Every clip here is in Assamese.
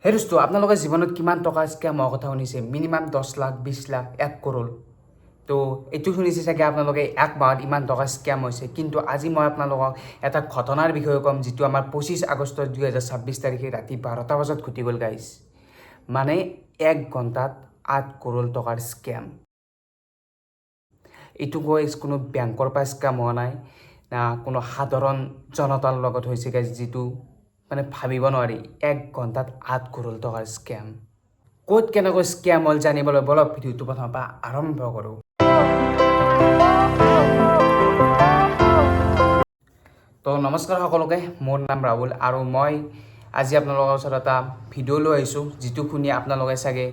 হে দোস্ত, আপোনালোকে জীৱনত কিমান টকা স্কেম হোৱা কথা শুনিছে? মিনিমাম 10 লাখ, 20 লাখ, 1 কৰোৰ। তো এইটো শুনিছে চাগে আপোনালোকে, এক মাহত ইমান টকা স্কেম হৈছে। কিন্তু আজি মই আপোনালোকক এটা ঘটনাৰ বিষয়ে ক'ম, যিটো আমাৰ 25 আগষ্ট 2026 তাৰিখে ৰাতি 12টা বজাত ঘটি গ'ল গাইজ। মানে এক ঘণ্টাত 8 কৰোৰ টকাৰ স্কেম। এইটো গৈ কোনো বেংকৰ পৰা স্কেম হোৱা নাই না কোনো সাধাৰণ জনতাৰ লগত হৈছে গাইজ, যিটো মানে ভাবিব নোৱাৰি। এক ঘণ্টাত 8 কৰোৰ টকাৰ স্কেম। ক'ত কেনেকৈ স্কেম হ'ল জানিবলৈ বলক, ভিডিঅ'টো প্ৰথমৰ পৰা আৰম্ভ কৰোঁ। তো নমস্কাৰ সকলোকে, মোৰ নাম ৰাহুল আৰু মই আজি আপোনালোকৰ ওচৰত এটা ভিডিঅ' লৈ আহিছোঁ, যিটো শুনি আপোনালোকে চাগে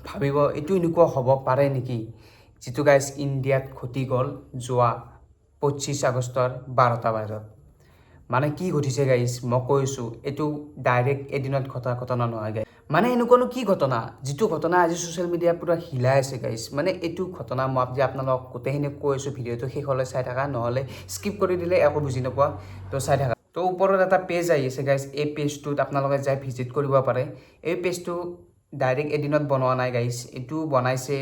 ভাবিব, এইটো এনেকুৱা হ'ব পাৰে নেকি? যিটো গাইজ ইণ্ডিয়াত ঘটি গ'ল যোৱা 25 আগষ্টৰ 12টা বজাত। মানে কি ঘটিছে গাইজ, মই কৈছোঁ, এইটো ডাইৰেক্ট এদিনত ঘটা ঘটনা নহয় গাইজ। মানে এনেকুৱানো কি ঘটনা, যিটো ঘটনা আজি ছ'চিয়েল মিডিয়া পূৰা হিলাই আছে গাইজ? মানে এইটো ঘটনা মই আজি আপোনালোকক গোটেইখিনি কৈ আছোঁ, ভিডিঅ'টো শেষলৈ চাই থাকা, নহ'লে স্কিপ কৰি দিলে একো বুজি নোপোৱা। তো চাই থাকা। তো ওপৰত এটা পেজ আহি আছে গাইজ, এই পেজটোত আপোনালোকে যাই ভিজিট কৰিব পাৰে। এই পেজটো ডাইৰেক্ট এদিনত বনোৱা নাই গাইজ, এইটো বনাইছে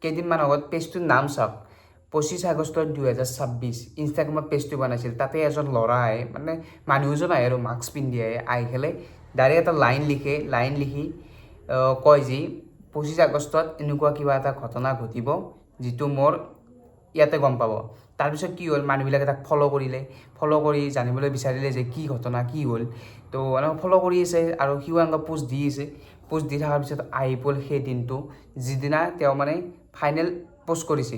কেইদিনমান আগত। পেজটোৰ নাম চাওক, 25 আগষ্ট 2026 ইনষ্টাগ্ৰামত পেজটো বনাইছিল। তাতে এজন ল'ৰা আহে, মানে মানুহ এজন আহে আৰু মাস্ক পিন্ধি আহে। আহি পেলাই ডাইৰেক্ট এটা লাইন লিখে। লাইন লিখি কয় যে 25 আগষ্টত এনেকুৱা কিবা এটা ঘটনা ঘটিব, যিটো মোৰ ইয়াতে গম পাব। তাৰপিছত কি হ'ল, মানুহবিলাকে তাক ফ'ল' কৰিলে। ফ'ল' কৰি জানিবলৈ বিচাৰিলে যে কি ঘটনা, কি হ'ল। তো এনেকৈ ফ'ল' কৰি আছে আৰু সিও এনেকুৱা পোষ্ট দি আছে। পোষ্ট দি থকাৰ পিছত আহি গ'ল সেই দিনটো, যিদিনা তেওঁ মানে ফাইনেল পোষ্ট কৰিছে,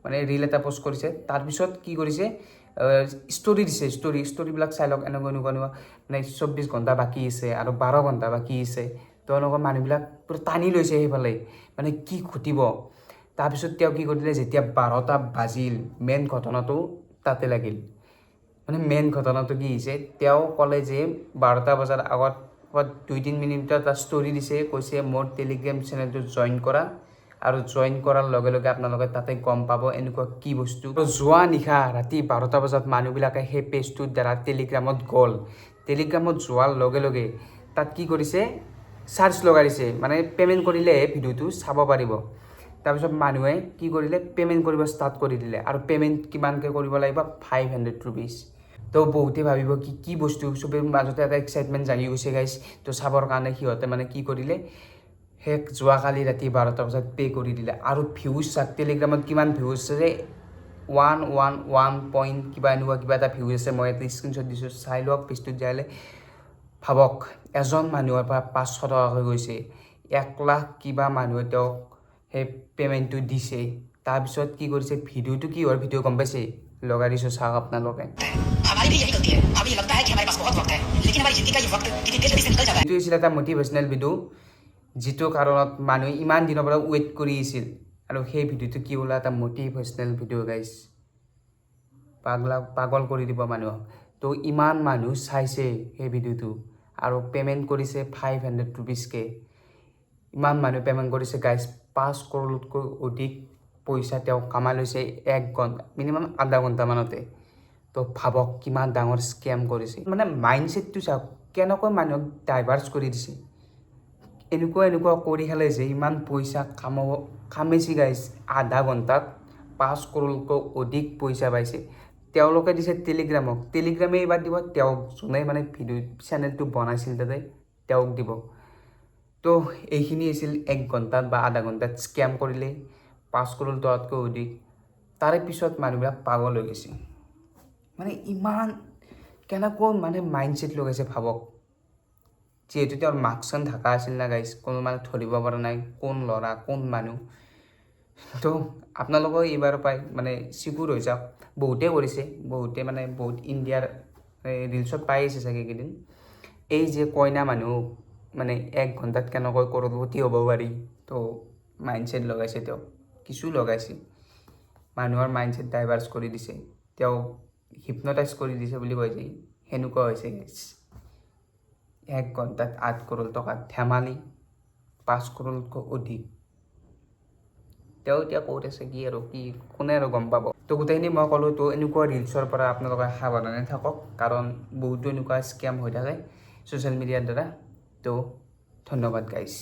মানে ৰিল এটা পোষ্ট কৰিছে। তাৰপিছত কি কৰিছে, ষ্টৰি দিছে। ষ্টৰিবিলাক চাই লওক। এনেকুৱা এনেকুৱা এনেকুৱা, মানে 24 ঘণ্টা বাকী আছে আৰু 12 ঘণ্টা বাকী আছে। তো এনেকুৱা মানুহবিলাক পূৰা টানি লৈছে সেইফালে, মানে কি ঘটিব। তাৰপিছত তেওঁ কি কৰিলে, যেতিয়া 12টা বাজিল, মেইন ঘটনাটো তাতে লাগিল। মানে মেইন ঘটনাটো কি হৈছে, তেওঁ ক'লে যে 12টা বজাৰ আগত ক'ৰবাত 2-3 মিনিটত এটা ষ্টৰি দিছে। কৈছে, মোৰ টেলিগ্ৰাম চেনেলটো জইন কৰা আৰু জইন কৰাৰ লগে লগে আপোনালোকে তাতে গম পাব এনেকুৱা কি বস্তু। তো যোৱা নিশা ৰাতি 12টা বজাত মানুহবিলাকে সেই পেজটোৰ দ্বাৰা টেলিগ্ৰামত গ'ল। টেলিগ্ৰামত যোৱাৰ লগে লগে তাত কি কৰিছে, চাৰ্জ লগাই দিছে, মানে পে'মেণ্ট কৰিলেহে ভিডিঅ'টো চাব পাৰিব। তাৰপিছত মানুহে কি কৰিলে, পে'মেণ্ট কৰিব ষ্টাৰ্ট কৰি দিলে। আৰু পে'মেণ্ট কিমানকৈ কৰিব লাগিব? 500 ৰুপিজ। তো বহুতে ভাবিব কি কি বস্তু। চবেই মাজতে এটা এক্সাইটমেণ্ট জাগি গৈছে গাইজ। তো চাবৰ কাৰণে সিহঁতে মানে কি কৰিলে, সেই যোৱাকালি ৰাতি 12টা বজাত পে' কৰি দিলে। আৰু ভিউজ চাওক, টেলিগ্ৰামত কিমান ভিউজ আছে, 111 পইণ্ট কিবা এনেকুৱা কিবা এটা ভিউজ আছে। মই এটা স্ক্ৰীনশ্বট দিছোঁ, চাই লওক পেজটোত যাই। ভাবক, এজন মানুহৰ পৰা 500 টকাকৈ গৈছে। 1 লাখ কিবা মানুহে তেওঁক সেই পে'মেণ্টটো দিছে। তাৰপিছত কি কৰিছে, ভিডিঅ'টো কি হ'ল, ভিডিঅ' গম পাইছে? লগাই দিছোঁ, চাওক আপোনালোকে। हमारी भी यही गलती है। हमें ये लगता है कि हमारे पास बहुत वक्त है, लेकिन हमारी जिंदगी का ये वक्त कितनी तेज गति से निकल जाता है। এইটো হৈছিল এটা মটিভেশ্যনেল ভিডিঅ', যিটো কাৰণত মানুহে ইমান দিনৰ পৰা ৱেইট কৰি আছিল। আৰু সেই ভিডিঅ'টো কি হ'ল, এটা মটিভেশ্যনেল ভিডিঅ' গাইজ, পাগলা পাগল কৰি দিব মানুহক। তো ইমান মানুহ চাইছে সেই ভিডিঅ'টো আৰু পে'মেণ্ট কৰিছে 500 ৰুপিজকৈ। ইমান মানুহ পে'মেণ্ট কৰিছে গাইজ, 5 কৰোৰতকৈ অধিক পইচা তেওঁ কামাই লৈছে এক ঘণ্টা, মিনিমাম আধা ঘণ্টামানতে। তো ভাবক, কিমান ডাঙৰ স্কেম কৰিছে। মানে মাইণ্ডছেটটো চাওক, কেনেকৈ মানুহক ডাইভাৰ্চ কৰি দিছে। এনেকুৱা এনেকুৱা কৰি পেলাই যে ইমান পইচা কামাইছে গাইজ, আধা ঘণ্টাত 5 কৰোৰতকৈ অধিক পইচা পাইছে। তেওঁলোকে দিছে টেলিগ্ৰামক, টেলিগ্ৰামে এইবাৰ দিব তেওঁক, যোনে মানে ভিডিঅ' চেনেলটো বনাইছিল তাতে, তেওঁক দিব। তো এইখিনি আছিল, এক ঘণ্টাত বা আধা ঘণ্টাত স্কেম কৰিলে 5 কৰোৰ টকাতকৈ অধিক। তাৰে পিছত মানুহবিলাক পাগল হৈ গৈছে। মানে ইমান কেনেকৈ মানে মাইণ্ডছেট লগাইছে ভাবক। যিহেতু তেওঁৰ মাস্কখন ঢাকা আছিল না গাইজ, কোনো মানে ধৰিব পৰা নাই কোন ল'ৰা, কোন মানুহ। তো আপোনালোকেও এইবাৰ পাই মানে চিকুৰ হৈ যাওক। বহুতে কৰিছে, বহুতে মানে বহুত ইণ্ডিয়াৰ ৰিলচত পাই আছে চাগে এইকেইদিন। এই যে কইনা মানুহ, মানে এক ঘণ্টাত কেনেকৈ কৰোৰপতি হ'ব পাৰি। তো মাইণ্ডছেট লগাইছে তেওঁ, কিছু লগাইছে, মানুহৰ মাইণ্ডছেট ডাইভাৰ্চ কৰি দিছে, তেওঁ হিপনটাইজ কৰি দিছে বুলি কয় যে, সেনেকুৱা হৈছে guys। এক ঘণ্টাত 8 কৰোৰ টকা ধেমালি? 5 কৰোৰতকৈ অধিক। তেওঁ এতিয়া ক'ত আছে, কি আৰু কি, কোনে আৰু গম পাব। তো গোটেইখিনি মই ক'লোঁ। তো এনেকুৱা ৰিলচৰ পৰা আপোনালোকে সাৱধানে থাকক, কাৰণ বহুতো এনেকুৱা স্কেম হৈ থাকে ছ'চিয়েল মিডিয়াৰ দ্বাৰা। তো ধন্যবাদ গাইজ।